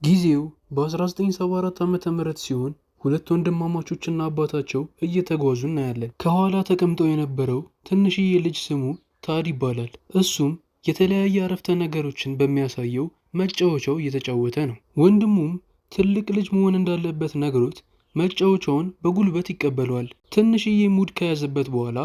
ጊዜው በ1974 ዓ.ም ሲሆን ሁለት ወንድማማቾችና አባታቸው እየተጓዙ እናያለን። ከኋላ ተቀምጠው የነበረው ትንሽዬ ልጅ ስሙ ታድ ይባላል። እሱም የተለያየ አረፍተ ነገሮችን በሚያሳየው መጫወቻው እየተጫወተ ነው። ወንድሙም ትልቅ ልጅ መሆን እንዳለበት ነግሮት መጫወቻውን በጉልበት ይቀበለዋል። ትንሽዬ ሙድ ከያዘበት በኋላ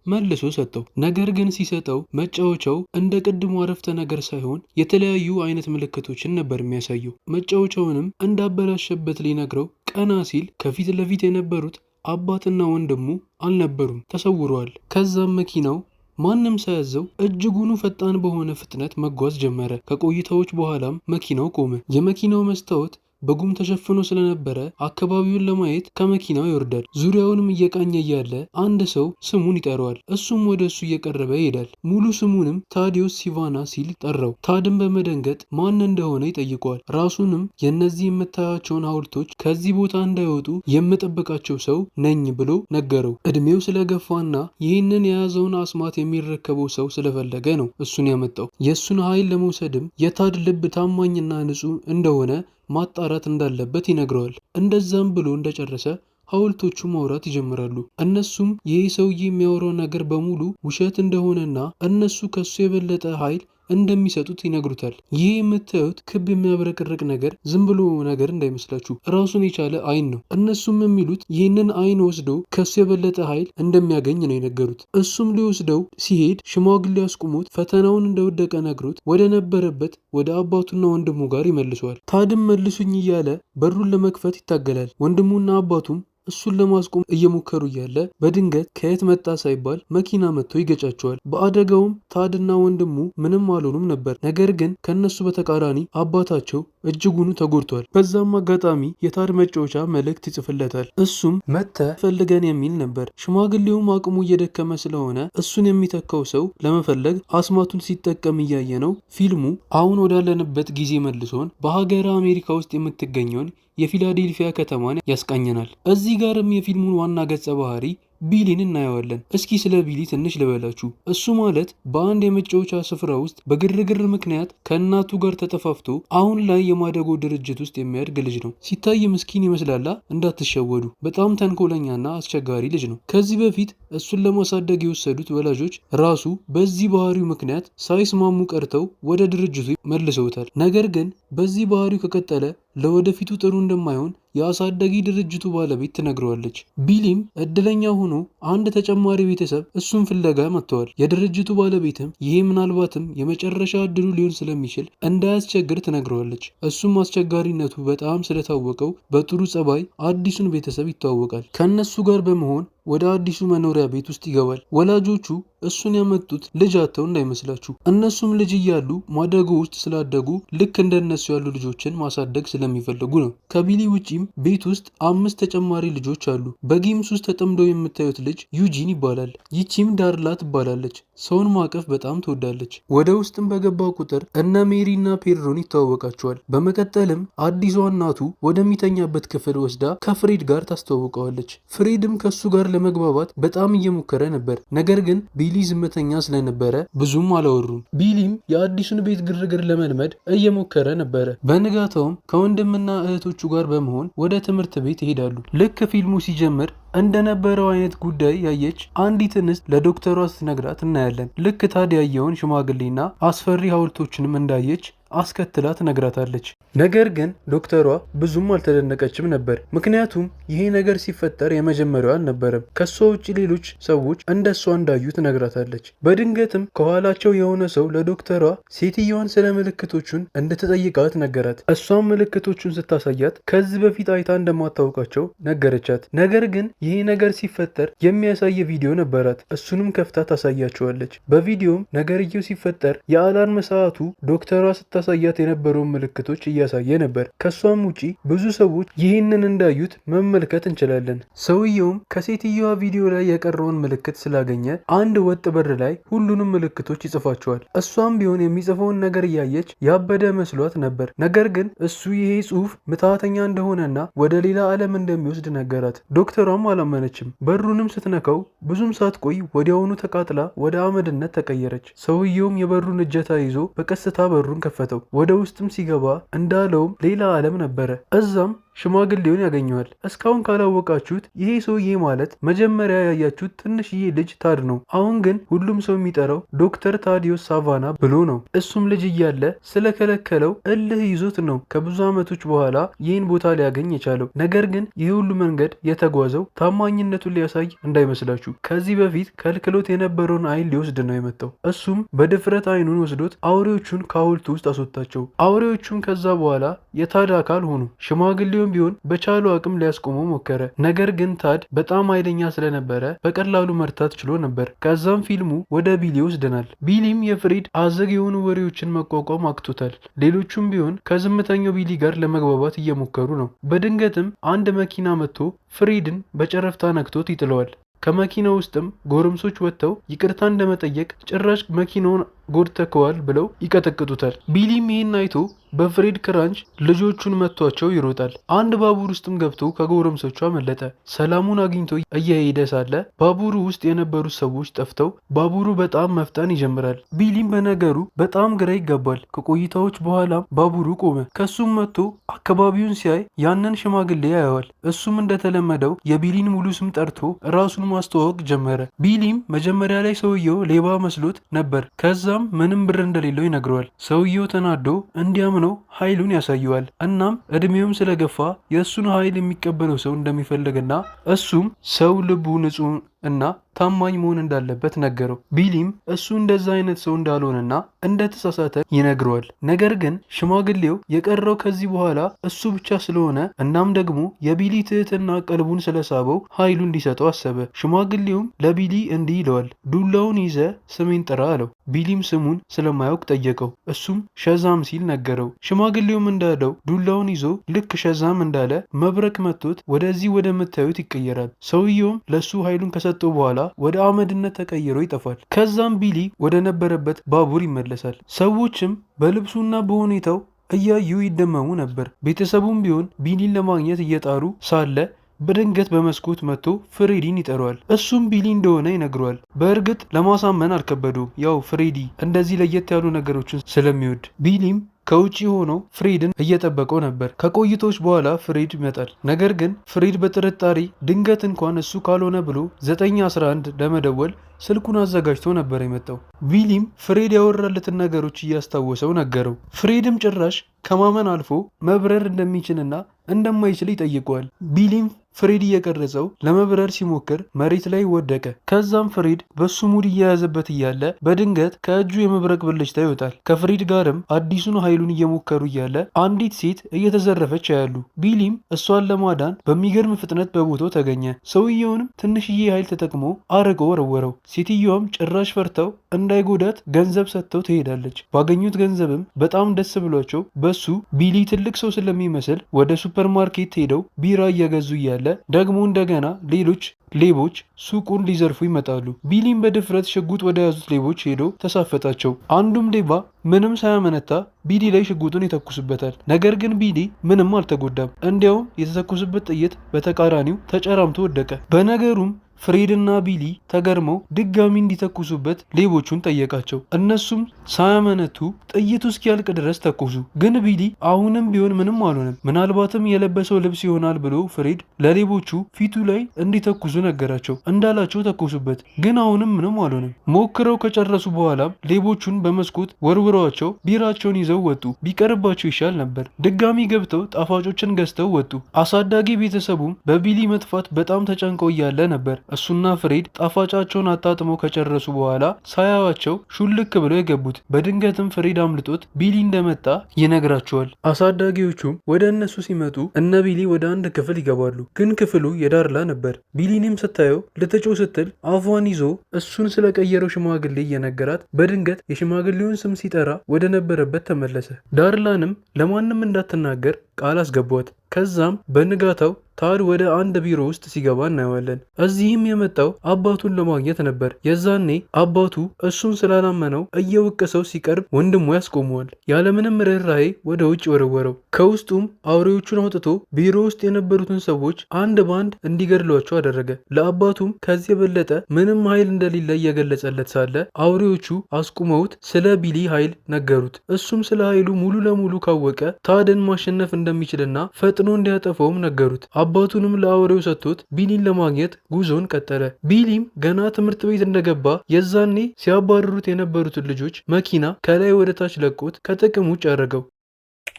መልሶ ሰጠው። ነገር ግን ሲሰጠው መጫወቻው እንደ ቅድሙ አረፍተ ነገር ሳይሆን የተለያዩ አይነት ምልክቶችን ነበር የሚያሳየው። መጫወቻውንም እንዳበላሸበት ሊነግረው ቀና ሲል ከፊት ለፊት የነበሩት አባትና ወንድሙ አልነበሩም፣ ተሰውረዋል። ከዛም መኪናው ማንም ሳያዘው እጅጉኑ ፈጣን በሆነ ፍጥነት መጓዝ ጀመረ። ከቆይታዎች በኋላም መኪናው ቆመ። የመኪናው መስታወት በጉም ተሸፍኖ ስለነበረ አካባቢውን ለማየት ከመኪናው ይወርዳል። ዙሪያውንም እየቃኘ እያለ አንድ ሰው ስሙን ይጠራዋል። እሱም ወደ እሱ እየቀረበ ይሄዳል። ሙሉ ስሙንም ታዲዮስ ሲቫና ሲል ጠራው። ታድም በመደንገጥ ማን እንደሆነ ይጠይቀዋል። ራሱንም የእነዚህ የምታያቸውን ሐውልቶች ከዚህ ቦታ እንዳይወጡ የምጠብቃቸው ሰው ነኝ ብሎ ነገረው። እድሜው ስለገፋና ይህንን የያዘውን አስማት የሚረከበው ሰው ስለፈለገ ነው እሱን ያመጣው። የእሱን ኃይል ለመውሰድም የታድ ልብ ታማኝና ንጹሕ እንደሆነ ማጣራት እንዳለበት ይነግረዋል። እንደዛም ብሎ እንደጨረሰ ሐውልቶቹ ማውራት ይጀምራሉ። እነሱም ይህ ሰውዬ የሚያወራው ነገር በሙሉ ውሸት እንደሆነና እነሱ ከሱ የበለጠ ኃይል እንደሚሰጡት ይነግሩታል። ይህ የምታዩት ክብ የሚያብረቀርቅ ነገር ዝም ብሎ ነገር እንዳይመስላችሁ ራሱን የቻለ አይን ነው። እነሱም የሚሉት ይህንን አይን ወስዶ ከሱ የበለጠ ኃይል እንደሚያገኝ ነው የነገሩት። እሱም ሊወስደው ሲሄድ ሽማግሌ አስቁሞት ፈተናውን እንደወደቀ ነግሮት ወደ ነበረበት ወደ አባቱና ወንድሙ ጋር ይመልሰዋል። ታድም መልሱኝ እያለ በሩን ለመክፈት ይታገላል። ወንድሙና አባቱም እሱን ለማስቆም እየሞከሩ እያለ በድንገት ከየት መጣ ሳይባል መኪና መጥቶ ይገጫቸዋል። በአደጋውም ታድና ወንድሙ ምንም አልሆኑም ነበር። ነገር ግን ከነሱ በተቃራኒ አባታቸው እጅጉኑ ተጎድቷል። በዛም አጋጣሚ የታድ መጫወቻ መልእክት ይጽፍለታል። እሱም መጥተህ ፈልገን የሚል ነበር። ሽማግሌውም አቅሙ እየደከመ ስለሆነ እሱን የሚተካው ሰው ለመፈለግ አስማቱን ሲጠቀም እያየ ነው። ፊልሙ አሁን ወዳለንበት ጊዜ መልሶን በሀገረ አሜሪካ ውስጥ የምትገኘውን የፊላዴልፊያ ከተማን ያስቃኘናል። እዚህ ጋርም የፊልሙን ዋና ገጸ ባህሪ ቢሊን እናየዋለን። እስኪ ስለ ቢሊ ትንሽ ልበላችሁ። እሱ ማለት በአንድ የመጫወቻ ስፍራ ውስጥ በግርግር ምክንያት ከእናቱ ጋር ተጠፋፍቶ አሁን ላይ የማደጎ ድርጅት ውስጥ የሚያድግ ልጅ ነው። ሲታይ ምስኪን ይመስላላ፣ እንዳትሸወዱ። በጣም ተንኮለኛና አስቸጋሪ ልጅ ነው። ከዚህ በፊት እሱን ለማሳደግ የወሰዱት ወላጆች ራሱ በዚህ ባህሪው ምክንያት ሳይስማሙ ቀርተው ወደ ድርጅቱ መልሰውታል። ነገር ግን በዚህ ባህሪው ከቀጠለ ለወደፊቱ ጥሩ እንደማይሆን የአሳዳጊ ድርጅቱ ባለቤት ትነግረዋለች። ቢሊም እድለኛ ሆኖ አንድ ተጨማሪ ቤተሰብ እሱን ፍለጋ መጥተዋል። የድርጅቱ ባለቤትም ይሄ ምናልባትም የመጨረሻ እድሉ ሊሆን ስለሚችል እንዳያስቸግር ትነግረዋለች። እሱም አስቸጋሪነቱ በጣም ስለታወቀው በጥሩ ጸባይ አዲሱን ቤተሰብ ይተዋወቃል። ከእነሱ ጋር በመሆን ወደ አዲሱ መኖሪያ ቤት ውስጥ ይገባል። ወላጆቹ እሱን ያመጡት ልጅ አጥተው እንዳይመስላችሁ። እነሱም ልጅ እያሉ ማደጎ ውስጥ ስላደጉ ልክ እንደነሱ ያሉ ልጆችን ማሳደግ ስለሚፈልጉ ነው። ከቢሊ ውጪም ቤት ውስጥ 5 ተጨማሪ ልጆች አሉ። በ games ውስጥ ተጠምደው የምታዩት ልጅ ዩጂን ይባላል። ይቺም ዳርላ ትባላለች። ሰውን ማቀፍ በጣም ትወዳለች። ወደ ውስጥም በገባ ቁጥር እነ ሜሪ እና ፔድሮን ይተዋወቃቸዋል። በመቀጠልም አዲሷ እናቱ ወደሚተኛበት ክፍል ወስዳ ከፍሬድ ጋር ታስተዋውቀዋለች። ፍሬድም ከሱ ጋር ለመግባባት በጣም እየሞከረ ነበር። ነገር ግን ቢሊ ዝምተኛ ስለነበረ ብዙም አላወሩም። ቢሊም የአዲሱን ቤት ግርግር ለመልመድ እየሞከረ ነበረ። በንጋታውም ከወንድምና እህቶቹ ጋር በመሆን ወደ ትምህርት ቤት ይሄዳሉ። ልክ ፊልሙ ሲጀምር እንደነበረው አይነት ጉዳይ ያየች አንዲት እንስት ለዶክተሯ ስትነግራት እናያለን። ልክ ታዲያ ያየውን ሽማግሌና አስፈሪ ሐውልቶችንም እንዳየች አስከትላ ትነግራታለች። ነገር ግን ዶክተሯ ብዙም አልተደነቀችም ነበር። ምክንያቱም ይሄ ነገር ሲፈጠር የመጀመሪያው አልነበረም። ከሷ ውጭ ሌሎች ሰዎች እንደሷ እንዳዩ ትነግራታለች። በድንገትም ከኋላቸው የሆነ ሰው ለዶክተሯ ሴትየዋን ስለ ምልክቶቹን እንድትጠይቃት ነገራት። እሷም ምልክቶቹን ስታሳያት ከዚህ በፊት አይታ እንደማታውቃቸው ነገረቻት። ነገር ግን ይሄ ነገር ሲፈጠር የሚያሳይ ቪዲዮ ነበራት። እሱንም ከፍታ ታሳያቸዋለች። በቪዲዮም ነገርየው ሲፈጠር የ alarm ሰዓቱ ዶክተሯ ስታሳያት የነበረውን ምልክቶች እያሳየ ነበር። ከሷም ውጪ ብዙ ሰዎች ይህንን እንዳዩት መመልከት እንችላለን። ሰውየውም ከሴትየዋ ቪዲዮ ላይ የቀረውን ምልክት ስላገኘ አንድ ወጥ በር ላይ ሁሉንም ምልክቶች ይጽፋቸዋል። እሷም ቢሆን የሚጽፈውን ነገር እያየች ያበደ መስሏት ነበር። ነገር ግን እሱ ይሄ ጽሑፍ ምትሃተኛ እንደሆነና ወደ ሌላ ዓለም እንደሚወስድ ነገራት። ዶክተሯም አላመነችም። በሩንም ስትነካው ብዙም ሳትቆይ ወዲያውኑ ተቃጥላ ወደ አመድነት ተቀየረች። ሰውየውም የበሩን እጀታ ይዞ በቀስታ በሩን ከፈተው። ከፈተው። ወደ ውስጥም ሲገባ እንዳለውም ሌላ ዓለም ነበረ። እዛም ሽማግሌውን ያገኘዋል። እስካሁን ካላወቃችሁት ይሄ ሰውዬ ማለት መጀመሪያ ያያችሁት ትንሽዬ ልጅ ታድ ነው። አሁን ግን ሁሉም ሰው የሚጠራው ዶክተር ታዲዮስ ሳቫና ብሎ ነው። እሱም ልጅ እያለ ስለከለከለው እልህ ይዞት ነው ከብዙ ዓመቶች በኋላ ይህን ቦታ ሊያገኝ የቻለው። ነገር ግን ይህ ሁሉ መንገድ የተጓዘው ታማኝነቱን ሊያሳይ እንዳይመስላችሁ። ከዚህ በፊት ከልክሎት የነበረውን አይን ሊወስድ ነው የመጣው። እሱም በድፍረት አይኑን ወስዶት አውሬዎቹን ከሐውልቱ ውስጥ አስወጣቸው። አውሬዎቹም ከዛ በኋላ የታድ አካል ሆኑ። ሽማግሌውም ቢሆን በቻሉ አቅም ሊያስቆመው ሞከረ። ነገር ግን ታድ በጣም ኃይለኛ ስለነበረ በቀላሉ መርታት ችሎ ነበር። ከዛም ፊልሙ ወደ ቢሊ ይወስደናል። ቢሊም የፍሬድ አዘግ የሆኑ ወሬዎችን መቋቋም አቅቶታል። ሌሎቹም ቢሆን ከዝምተኛው ቢሊ ጋር ለመግባባት እየሞከሩ ነው። በድንገትም አንድ መኪና መጥቶ ፍሬድን በጨረፍታ ነክቶት ይጥለዋል። ከመኪና ውስጥም ጎረምሶች ወጥተው ይቅርታ እንደመጠየቅ ጭራሽ መኪናውን ጎድተከዋል ብለው ይቀጠቅጡታል። ቢሊም ይህን አይቶ በፍሬድ ክራንች ልጆቹን መቷቸው ይሮጣል። አንድ ባቡር ውስጥም ገብቶ ከጎረምሶቹ አመለጠ። ሰላሙን አግኝቶ እየሄደ ሳለ ባቡሩ ውስጥ የነበሩት ሰዎች ጠፍተው ባቡሩ በጣም መፍጠን ይጀምራል። ቢሊም በነገሩ በጣም ግራ ይጋባል። ከቆይታዎች በኋላም ባቡሩ ቆመ። ከሱም መጥቶ አካባቢውን ሲያይ ያንን ሽማግሌ ያየዋል። እሱም እንደተለመደው የቢሊን ሙሉ ስም ጠርቶ ራሱን ማስተዋወቅ ጀመረ። ቢሊም መጀመሪያ ላይ ሰውየው ሌባ መስሎት ነበር። ከዛም ምንም ብር እንደሌለው ይነግረዋል። ሰውየው ተናዶ እንዲያምነው ኃይሉን ያሳየዋል። እናም እድሜውም ስለገፋ የእሱን ኃይል የሚቀበለው ሰው እንደሚፈልግና እሱም ሰው ልቡ ንጹህ እና ታማኝ መሆን እንዳለበት ነገረው። ቢሊም እሱ እንደዛ አይነት ሰው እንዳልሆነና እንደተሳሳተ ይነግረዋል። ነገር ግን ሽማግሌው የቀረው ከዚህ በኋላ እሱ ብቻ ስለሆነ እናም ደግሞ የቢሊ ትህትና ቀልቡን ስለሳበው ኃይሉን እንዲሰጠው አሰበ። ሽማግሌውም ለቢሊ እንዲህ ይለዋል፣ ዱላውን ይዘህ ስሜን ጥራ አለው። ቢሊም ስሙን ስለማያውቅ ጠየቀው። እሱም ሸዛም ሲል ነገረው። ሽማግሌውም እንዳለው ዱላውን ይዞ ልክ ሸዛም እንዳለ መብረቅ መቶት ወደዚህ ወደምታዩት ይቀየራል። ሰውየውም ለሱ ኃይሉን ከሰጠው በኋላ ወደ አመድነት ተቀይሮ ይጠፋል። ከዛም ቢሊ ወደ ነበረበት ባቡር ይመለሳል። ሰዎችም በልብሱና በሁኔታው እያዩ ይደመሙ ነበር። ቤተሰቡም ቢሆን ቢሊን ለማግኘት እየጣሩ ሳለ በድንገት በመስኮት መጥቶ ፍሬዲን ይጠራዋል። እሱም ቢሊ እንደሆነ ይነግረዋል። በእርግጥ ለማሳመን አልከበደውም። ያው ፍሬዲ እንደዚህ ለየት ያሉ ነገሮችን ስለሚወድ። ቢሊም ከውጪ ሆኖ ፍሬድን እየጠበቀው ነበር። ከቆይታዎች በኋላ ፍሬድ ይመጣል። ነገር ግን ፍሬድ በጥርጣሬ ድንገት እንኳን እሱ ካልሆነ ብሎ 911 ለመደወል ስልኩን አዘጋጅቶ ነበር የመጣው። ቢሊም ፍሬድ ያወራለትን ነገሮች እያስታወሰው ነገረው። ፍሬድም ጭራሽ ከማመን አልፎ መብረር እንደሚችልና እንደማይችል ይጠይቀዋል። ቢሊም ፍሬድ እየቀረጸው ለመብረር ሲሞክር መሬት ላይ ወደቀ። ከዛም ፍሬድ በሱ ሙድ እየያዘበት እያለ በድንገት ከእጁ የመብረቅ ብልጭታ ይወጣል። ከፍሬድ ጋርም አዲሱን ኃይሉን እየሞከሩ እያለ አንዲት ሴት እየተዘረፈች ያያሉ። ቢሊም እሷን ለማዳን በሚገርም ፍጥነት በቦታው ተገኘ። ሰውየውንም ትንሽዬ ኃይል ተጠቅሞ አርቆ ወረወረው። ሴትየዋም ጭራሽ ፈርተው እንዳይጎዳት ገንዘብ ሰጥተው ትሄዳለች። ባገኙት ገንዘብም በጣም ደስ ብሏቸው በሱ ቢሊ ትልቅ ሰው ስለሚመስል ወደ ሱፐርማርኬት ሄደው ቢራ እየገዙ እያለ ደግሞ እንደገና ሌሎች ሌቦች ሱቁን ሊዘርፉ ይመጣሉ። ቢሊም በድፍረት ሽጉጥ ወደ ያዙት ሌቦች ሄዶ ተሳፈጣቸው። አንዱም ሌባ ምንም ሳያመነታ ቢሊ ላይ ሽጉጡን ይተኩስበታል። ነገር ግን ቢሊ ምንም አልተጎዳም። እንዲያውም የተተኮሰበት ጥይት በተቃራኒው ተጨራምቶ ወደቀ። በነገሩም ፍሬድና ቢሊ ተገርመው ድጋሚ እንዲተኩሱበት ሌቦቹን ጠየቃቸው። እነሱም ሳያመነቱ ጥይቱ እስኪያልቅ ድረስ ተኮሱ። ግን ቢሊ አሁንም ቢሆን ምንም አልሆነም። ምናልባትም የለበሰው ልብስ ይሆናል ብሎ ፍሬድ ለሌቦቹ ፊቱ ላይ እንዲተኩሱ ነገራቸው። እንዳላቸው ተኮሱበት፣ ግን አሁንም ምንም አልሆነም። ሞክረው ከጨረሱ በኋላም ሌቦቹን በመስኮት ወርውረዋቸው ቢራቸውን ይዘው ወጡ። ቢቀርባቸው ይሻል ነበር። ድጋሚ ገብተው ጣፋጮችን ገዝተው ወጡ። አሳዳጊ ቤተሰቡም በቢሊ መጥፋት በጣም ተጨንቀው እያለ ነበር እሱና ፍሬድ ጣፋጫቸውን አጣጥመው ከጨረሱ በኋላ ሳያዋቸው ሹልክ ብለው የገቡት። በድንገትም ፍሬድ አምልጦት ቢሊ እንደመጣ ይነግራቸዋል። አሳዳጊዎቹም ወደ እነሱ ሲመጡ እነ ቢሊ ወደ አንድ ክፍል ይገባሉ። ግን ክፍሉ የዳርላ ነበር። ቢሊንም ስታየው ልትጮህ ስትል አፏን ይዞ እሱን ስለቀየረው ሽማግሌ እየነገራት በድንገት የሽማግሌውን ስም ሲጠራ ወደ ነበረበት ተመለሰ። ዳርላንም ለማንም እንዳትናገር ቃል አስገቧት። ከዛም በንጋታው ታድ ወደ አንድ ቢሮ ውስጥ ሲገባ እናየዋለን። እዚህም የመጣው አባቱን ለማግኘት ነበር። የዛኔ አባቱ እሱን ስላላመነው እየወቀሰው ሲቀርብ ወንድሙ ያስቆመዋል። ያለምንም ርኅራሄ ወደ ውጭ ወረወረው። ከውስጡም አውሬዎቹን አውጥቶ ቢሮ ውስጥ የነበሩትን ሰዎች አንድ በአንድ እንዲገድሏቸው አደረገ። ለአባቱም ከዚህ የበለጠ ምንም ኃይል እንደሌለ እየገለጸለት ሳለ አውሬዎቹ አስቁመውት ስለ ቢሊ ኃይል ነገሩት። እሱም ስለ ኃይሉ ሙሉ ለሙሉ ካወቀ ታድን ማሸነፍ እንደሚችልና ፈጥኖ እንዲያጠፋውም ነገሩት። አባቱንም ለአውሬው ሰጥቶት ቢሊን ለማግኘት ጉዞን ቀጠለ። ቢሊም ገና ትምህርት ቤት እንደገባ የዛኔ ሲያባርሩት የነበሩትን ልጆች መኪና ከላይ ወደ ታች ለቆት ከጥቅም ውጭ አደረገው።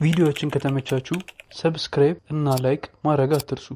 ቪዲዮዎችን ከተመቻችሁ subscribe እና like ማድረግ አትርሱ።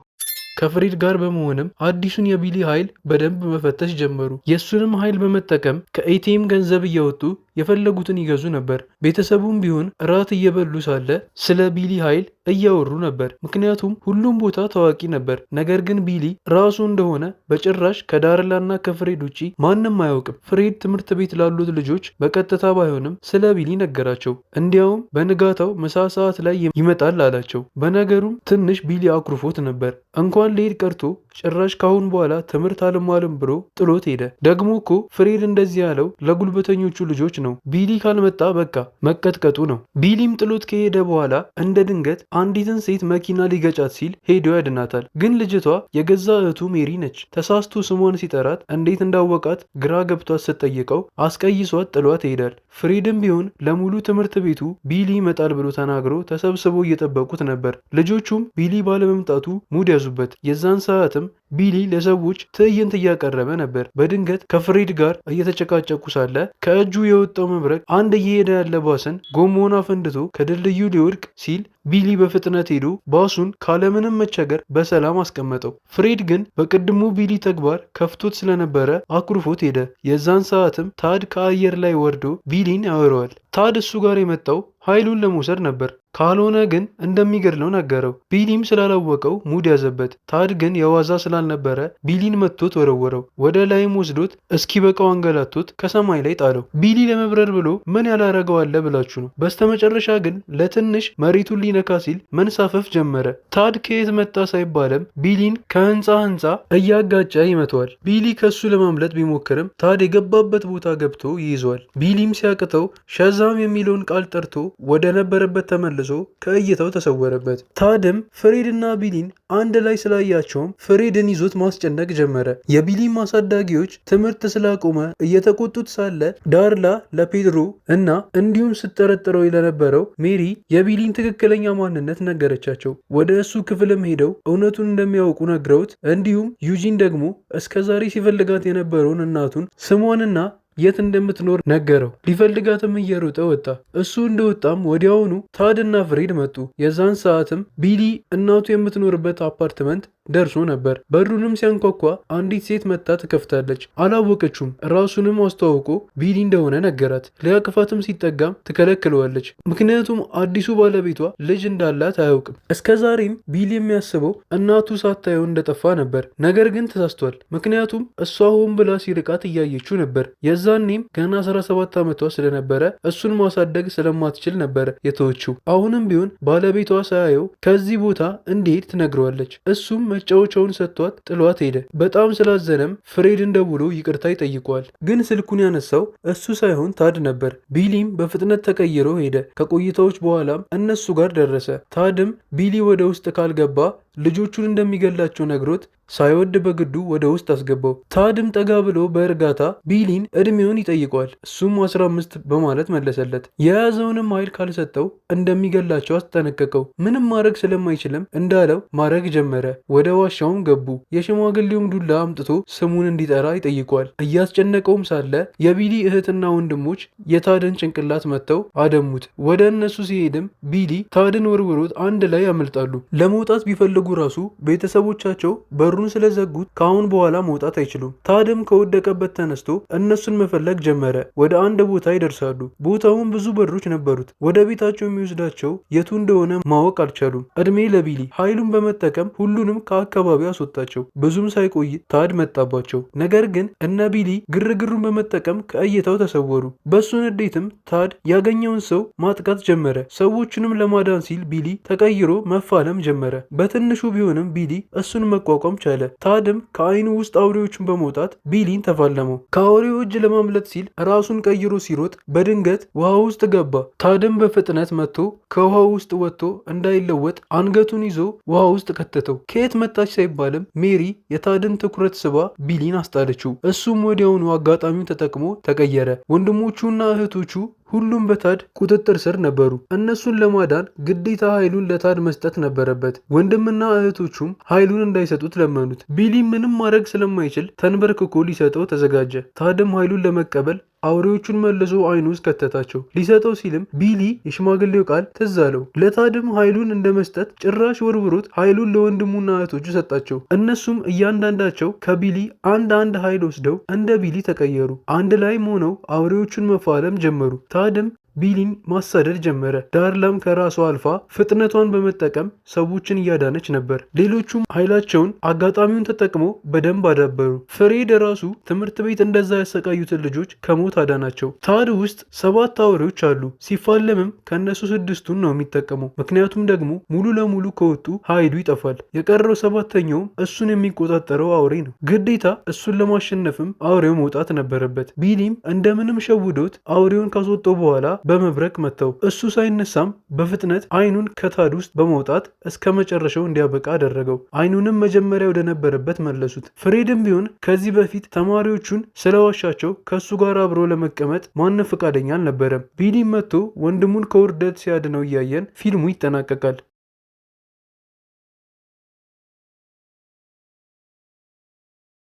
ከፍሬድ ጋር በመሆንም አዲሱን የቢሊ ኃይል በደንብ መፈተሽ ጀመሩ። የእሱንም ኃይል በመጠቀም ከ ATM ገንዘብ እያወጡ የፈለጉትን ይገዙ ነበር። ቤተሰቡም ቢሆን እራት እየበሉ ሳለ ስለ ቢሊ ኃይል እያወሩ ነበር። ምክንያቱም ሁሉም ቦታ ታዋቂ ነበር። ነገር ግን ቢሊ ራሱ እንደሆነ በጭራሽ ከዳርላና ከፍሬድ ውጪ ማንም አያውቅም። ፍሬድ ትምህርት ቤት ላሉት ልጆች በቀጥታ ባይሆንም ስለ ቢሊ ነገራቸው። እንዲያውም በንጋታው ምሳ ሰዓት ላይ ይመጣል አላቸው። በነገሩም ትንሽ ቢሊ አኩርፎት ነበር። እንኳን ሊሄድ ቀርቶ ጭራሽ ካሁን በኋላ ትምህርት አልማርም ብሎ ጥሎት ሄደ። ደግሞ እኮ ፍሬድ እንደዚህ ያለው ለጉልበተኞቹ ልጆች ነው። ቢሊ ካልመጣ በቃ መቀጥቀጡ ነው። ቢሊም ጥሎት ከሄደ በኋላ እንደ ድንገት አንዲትን ሴት መኪና ሊገጫት ሲል ሄዶ ያድናታል። ግን ልጅቷ የገዛ እህቱ ሜሪ ነች። ተሳስቶ ስሟን ሲጠራት እንዴት እንዳወቃት ግራ ገብቷት ስትጠይቀው አስቀይሷት ጥሏት ይሄዳል። ፍሬድም ቢሆን ለሙሉ ትምህርት ቤቱ ቢሊ ይመጣል ብሎ ተናግሮ ተሰብስቦ እየጠበቁት ነበር። ልጆቹም ቢሊ ባለመምጣቱ ሙድ ያዙበት። የዛን ሰዓትም ቢሊ ለሰዎች ትዕይንት እያቀረበ ነበር። በድንገት ከፍሬድ ጋር እየተጨቃጨቁ ሳለ ከእጁ የወጣው መብረቅ አንድ እየሄደ ያለ ባስን ጎማውን አፈንድቶ ከድልድዩ ሊወድቅ ሲል ቢሊ በፍጥነት ሄዶ ባሱን ካለምንም መቸገር በሰላም አስቀመጠው። ፍሬድ ግን በቅድሙ ቢሊ ተግባር ከፍቶት ስለነበረ አኩርፎት ሄደ። የዛን ሰዓትም ታድ ከአየር ላይ ወርዶ ቢሊን ያወረዋል። ታድ እሱ ጋር የመጣው ኃይሉን ለመውሰድ ነበር። ካልሆነ ግን እንደሚገድለው ነገረው። ቢሊም ስላላወቀው ሙድ ያዘበት። ታድ ግን የዋዛ ስላልነበረ ቢሊን መትቶት ወረወረው። ወደ ላይም ወስዶት እስኪበቃው አንገላቶት ከሰማይ ላይ ጣለው። ቢሊ ለመብረር ብሎ ምን ያላረገው አለ ብላችሁ ነው። በስተመጨረሻ ግን ለትንሽ መሬቱን ሊነካ ሲል መንሳፈፍ ጀመረ። ታድ ከየት መጣ ሳይባልም ቢሊን ከህንፃ ህንፃ እያጋጨ ይመተዋል። ቢሊ ከሱ ለማምለጥ ቢሞክርም ታድ የገባበት ቦታ ገብቶ ይይዘዋል። ቢሊም ሲያቅተው ሸዛም የሚለውን ቃል ጠርቶ ወደ ነበረበት ተመልሶ ከእይታው ተሰወረበት። ታድም ፍሬድና ቢሊን አንድ ላይ ስላያቸውም ፍሬድን ይዞት ማስጨነቅ ጀመረ። የቢሊን ማሳዳጊዎች ትምህርት ስላቆመ እየተቆጡት ሳለ ዳርላ ለፔድሮ እና እንዲሁም ስትጠረጥረው ለነበረው ሜሪ የቢሊን ትክክለኛ ማንነት ነገረቻቸው። ወደ እሱ ክፍልም ሄደው እውነቱን እንደሚያውቁ ነግረውት እንዲሁም ዩጂን ደግሞ እስከዛሬ ሲፈልጋት የነበረውን እናቱን ስሟንና የት እንደምትኖር ነገረው። ሊፈልጋትም እየሮጠ ወጣ። እሱ እንደወጣም ወዲያውኑ ታድና ፍሬድ መጡ። የዛን ሰዓትም ቢሊ እናቱ የምትኖርበት አፓርትመንት ደርሶ ነበር። በሩንም ሲያንኳኳ አንዲት ሴት መጥታ ትከፍታለች። አላወቀችውም። ራሱንም አስተዋውቆ ቢሊ እንደሆነ ነገራት። ሊያቅፋትም ሲጠጋም ትከለክለዋለች። ምክንያቱም አዲሱ ባለቤቷ ልጅ እንዳላት አያውቅም። እስከ ዛሬም ቢሊ የሚያስበው እናቱ ሳታየው እንደጠፋ ነበር። ነገር ግን ተሳስቷል። ምክንያቱም እሷ ሆን ብላ ሲርቃት እያየችው ነበር። የዛኔም ገና 17 ዓመቷ ስለነበረ እሱን ማሳደግ ስለማትችል ነበር የተወችው። አሁንም ቢሆን ባለቤቷ ሳያየው ከዚህ ቦታ እንዲሄድ ትነግረዋለች። እሱም መጫወቻውን ሰጥቷት ጥሏት ሄደ። በጣም ስላዘነም ፍሬድን ደውሎ ይቅርታ ይጠይቀዋል። ግን ስልኩን ያነሳው እሱ ሳይሆን ታድ ነበር። ቢሊም በፍጥነት ተቀይሮ ሄደ። ከቆይታዎች በኋላም እነሱ ጋር ደረሰ። ታድም ቢሊ ወደ ውስጥ ካልገባ ልጆቹን እንደሚገላቸው ነግሮት ሳይወድ በግዱ ወደ ውስጥ አስገባው። ታድም ጠጋ ብሎ በእርጋታ ቢሊን እድሜውን ይጠይቀዋል። እሱም 15 በማለት መለሰለት። የያዘውንም ኃይል ካልሰጠው እንደሚገላቸው አስጠነቀቀው። ምንም ማድረግ ስለማይችልም እንዳለው ማድረግ ጀመረ። ወደ ዋሻውም ገቡ። የሽማግሌውም ዱላ አምጥቶ ስሙን እንዲጠራ ይጠይቀዋል። እያስጨነቀውም ሳለ የቢሊ እህትና ወንድሞች የታድን ጭንቅላት መጥተው አደሙት። ወደ እነሱ ሲሄድም ቢሊ ታድን ወርውሮት አንድ ላይ ያመልጣሉ። ለመውጣት ቢፈልጉ ቢፈልጉ ራሱ ቤተሰቦቻቸው በሩን ስለዘጉት ከአሁን በኋላ መውጣት አይችሉም። ታድም ከወደቀበት ተነስቶ እነሱን መፈለግ ጀመረ። ወደ አንድ ቦታ ይደርሳሉ። ቦታውን ብዙ በሮች ነበሩት። ወደ ቤታቸው የሚወስዳቸው የቱ እንደሆነ ማወቅ አልቻሉም። እድሜ ለቢሊ ኃይሉን በመጠቀም ሁሉንም ከአካባቢው አስወጣቸው። ብዙም ሳይቆይ ታድ መጣባቸው። ነገር ግን እነ ቢሊ ግርግሩን በመጠቀም ከእይታው ተሰወሩ። በሱ ንዴትም ታድ ያገኘውን ሰው ማጥቃት ጀመረ። ሰዎቹንም ለማዳን ሲል ቢሊ ተቀይሮ መፋለም ጀመረ። በትንሹ ቢሆንም ቢሊ እሱን መቋቋም ቻለ። ታድም ከአይኑ ውስጥ አውሬዎቹን በመውጣት ቢሊን ተፋለመው። ከአውሬው እጅ ለማምለጥ ሲል ራሱን ቀይሮ ሲሮጥ በድንገት ውሃ ውስጥ ገባ። ታድም በፍጥነት መጥቶ ከውሃው ውስጥ ወጥቶ እንዳይለወጥ አንገቱን ይዞ ውሃ ውስጥ ከተተው። ከየት መጣች ሳይባልም ሜሪ የታድን ትኩረት ስባ ቢሊን አስጣለችው። እሱም ወዲያውኑ አጋጣሚውን ተጠቅሞ ተቀየረ። ወንድሞቹና እህቶቹ ሁሉም በታድ ቁጥጥር ስር ነበሩ። እነሱን ለማዳን ግዴታ ኃይሉን ለታድ መስጠት ነበረበት። ወንድምና እህቶቹም ኃይሉን እንዳይሰጡት ለመኑት። ቢሊ ምንም ማድረግ ስለማይችል ተንበርክኮ ሊሰጠው ተዘጋጀ። ታድም ኃይሉን ለመቀበል አውሬዎቹን መልሶ አይኑ ውስጥ ከተታቸው። ሊሰጠው ሲልም ቢሊ የሽማግሌው ቃል ትዝ አለው። ለታድም ኃይሉን እንደ መስጠት ጭራሽ ወርውሮት ኃይሉን ለወንድሙና እህቶቹ ሰጣቸው። እነሱም እያንዳንዳቸው ከቢሊ አንድ አንድ ኃይል ወስደው እንደ ቢሊ ተቀየሩ። አንድ ላይም ሆነው አውሬዎቹን መፋለም ጀመሩ። ታድም ቢሊን ማሳደድ ጀመረ። ዳርላም ከራሷ አልፋ ፍጥነቷን በመጠቀም ሰዎችን እያዳነች ነበር። ሌሎቹም ኃይላቸውን አጋጣሚውን ተጠቅመው በደንብ አዳበሩ። ፍሬድ ራሱ ትምህርት ቤት እንደዛ ያሰቃዩትን ልጆች ከሞት አዳናቸው። ታድ ውስጥ 7 አውሬዎች አሉ። ሲፋለምም ከእነሱ 6ቱን ነው የሚጠቀመው። ምክንያቱም ደግሞ ሙሉ ለሙሉ ከወጡ ኃይሉ ይጠፋል። የቀረው 7ኛውም እሱን የሚቆጣጠረው አውሬ ነው። ግዴታ እሱን ለማሸነፍም አውሬው መውጣት ነበረበት። ቢሊም እንደምንም ሸውዶት አውሬውን ካስወጣው በኋላ በመብረቅ መታው። እሱ ሳይነሳም በፍጥነት አይኑን ከታድ ውስጥ በመውጣት እስከ መጨረሻው እንዲያበቃ አደረገው። አይኑንም መጀመሪያ ወደነበረበት መለሱት። ፍሬድም ቢሆን ከዚህ በፊት ተማሪዎቹን ስለዋሻቸው ከእሱ ጋር አብሮ ለመቀመጥ ማንም ፈቃደኛ አልነበረም። ቢሊም መጥቶ ወንድሙን ከውርደት ሲያድነው እያየን ፊልሙ ይጠናቀቃል።